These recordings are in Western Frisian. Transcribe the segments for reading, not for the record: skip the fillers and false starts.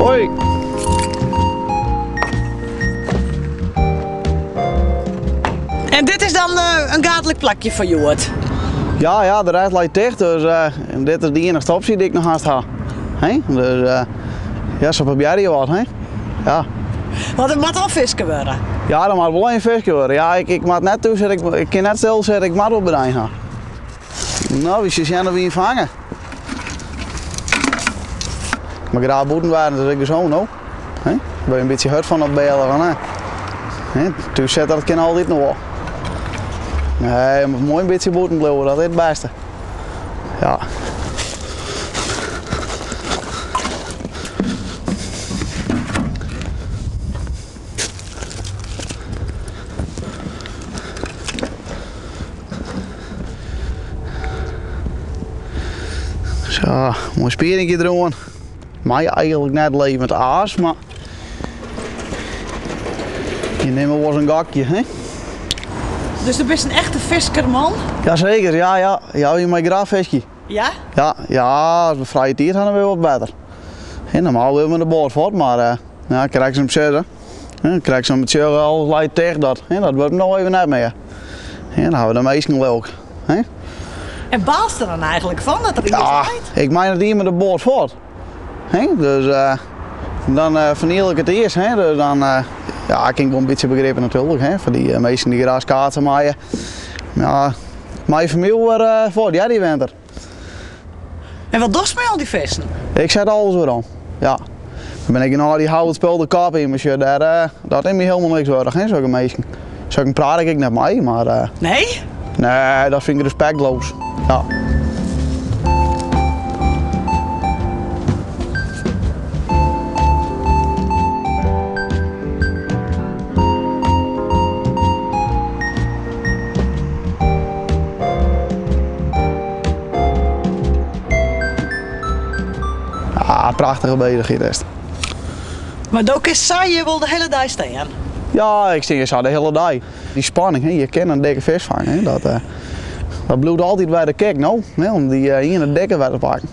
Hoi. En dit is dan eh, in gaadlik plakje foar hjoed? Ja, ja, de rest leit ticht, dus eh, dit is de iennichste opsje dy't ik noch hast ha. Hè? Dus eh, ja, sa probearje je wat, hè? Ja. Want der moat al fiske wurde. Ja, der moat wol even fiske wurde. Ja, ik, ik moat net thús sitte, ik, ik kin net stil sitte, ik moat wol bedijn ha. No, wy sille sjen of we ien fange. Ik mei graach bûten wêze, dat is ek gesûn, no. Hè? Wurd je in bytsje hurd fan op bêle, van, hè? Hè? Thús sitte, dat kin altyd noch wol. Nee, je moat moai in bytsje bûten bliuwe, dat is it bêste. Ja. Sa, moai spierinkje deroan. Mei eigenlik net levend aas, mar je nimme wolris in gokje, hè? Dus do bist in echte fiskerman? Jaseker, ja, ja. Ja, je mei graach fiskje. Ja? Ja, ja, as we frije tiid ha, dan wurdt wat better. Hè, normaal wurde we de boat fuort, mar uh, ja, krekt om sizze. Krekt om it sjogge, alles leit ticht, dat, hè, dat wurdt no even net mear. Hè, dan ha we de minsken lilk. Hè? En baalst der dan eigenlik fan dat der ien Ja, leit? ik mei net ien mei de boat fuort. Hè? Dus uh, dan uh, ferniel ik it earst. Hè? Dus dan uh, ja, kin ik wol in bytsje begripe natuerlik. Hè? Foar dy minsken dy't graach kaatse meie. Ja, mei famylje wer uh, fuort, ja, dy winter. En wat dochst mei al dy fisken? Ik set alles werom, ja. Dan bin ik genôch dy houwe it spul de kop yn, mar sjoch, dêr, uh, dat is my hielendal niks wurdich, hè, sokke minsken. Sokken praat ik ek net mei, mar... Uh, nee? Nee, dat fyn ik respektloos. Ja. Ah, prachtige beuzichheid is it. Mar do kinst sa hjir wol de hiele dei stean? Ja, ik stean sa de hiele dei. Dy spanning, hè, je kinne in dikke fisk fange. Hè, dat, uh, dat bliuwt altyd wer de kick, no, hè, om dy uh, iene dikke wer te pakken.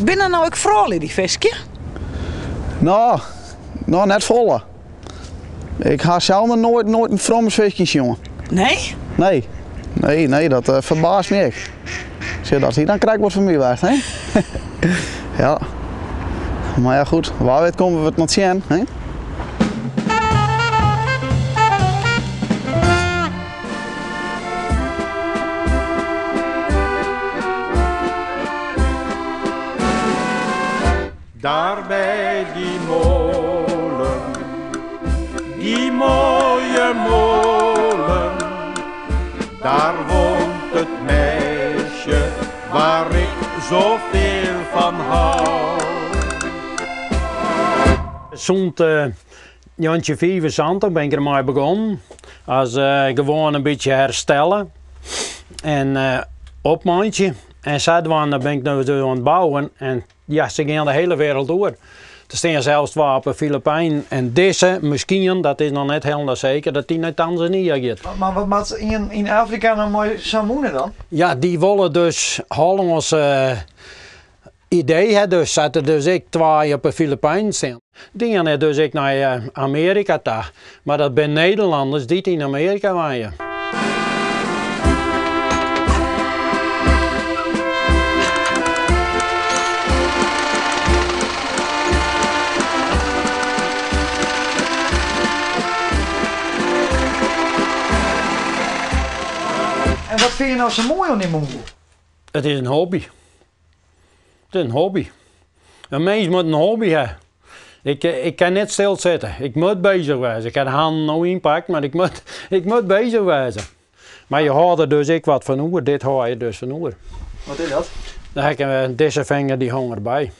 Binne no ek froulju dy't fiskje? No, no net folle. Ik ha sels noch noait, noait in frommes fiskjen sjoen. Nee? Nee. Nee, nee, dat uh, ferbaast my ek. Sjoch, dat hie dan krekt wat foar my west, hè? ja. Mar ja, goed, wa wit komme we it noch tsjin, hè? Daar bij die molen, die mooie molen, daar woont het meisje waar ik zoveel van hou. Sûnt 1975 bin ik dermei begûn. As gewoan in bytsje herstelle en opmeitsje. En sadwaande bin ik no dus oan it bouwen en ja, se gean de hiele wereld oer. Der stean sels twa op de Filipijnen en dizze, miskien, dat is noch net hielendal seker, dat dy nei Tanzania giet. Mar wat moat ien yn Afrika no mei sa'n mûne dan? Ja, dy wolle dus Hollânske idee ha dus, sa't der dus ek twa op de Filipijnen stean. Dy gean dus ek nei Amearika ta, mar dat binne Nederlanners dy't yn Amearika wenje. En wat fine je no sa moai oan dy mûne? It is in hobby. It is in hobby. In mins moat in hobby ha. Ik, ik kin net stilsitte. Ik moat bezich wêze. Ik ha de hannen no ynpakt, mar ik moat, ik moat bezich wêze. Mar je hâlde der dus ek wat fan oer. Dit hâld je dus fan oer. Wat is dat? Dan ha ik in, dizze finger dy hong derby.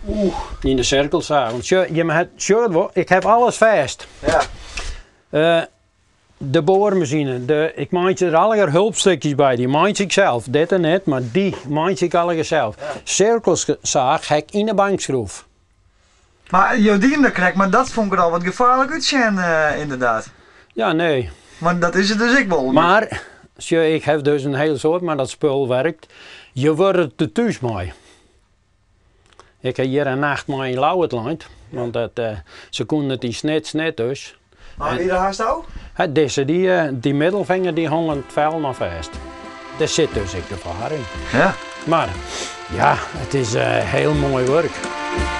Oeh. Yn de sirkelsaach. Want sjoch, jimme ha, sjoch it wol, ik ha alles fêst. Ja. Uh, De boarmasine, de, ik meitsje der allegear hulpstikjes by, dy meitsje ik sels. Dit en net, mar dy meitsje ik allegear sels. Sirkelsaach ha ik yn de bank skroef. Mar jo dienen dat krekt, mar dat fûn ik der al wat gefaarlik útsjen, ynderdaad. Ja, nee. Mar dat is it dus ek wol. Mar. Sjoch, ik haw dus in hiel soad mei dat spul werkt. Je wurde der thús mei. Ik ha hjir in nacht mei yn Ljouwert lein, want dat, se koenen it yn Snits net dus. Mar wie der hast ôf? Dizze, dy middelfinger dy hong oan it fel noch fêst. Dêr sit dus ek gefaar yn. Ja. Mar ja, it is hiel moai wurk.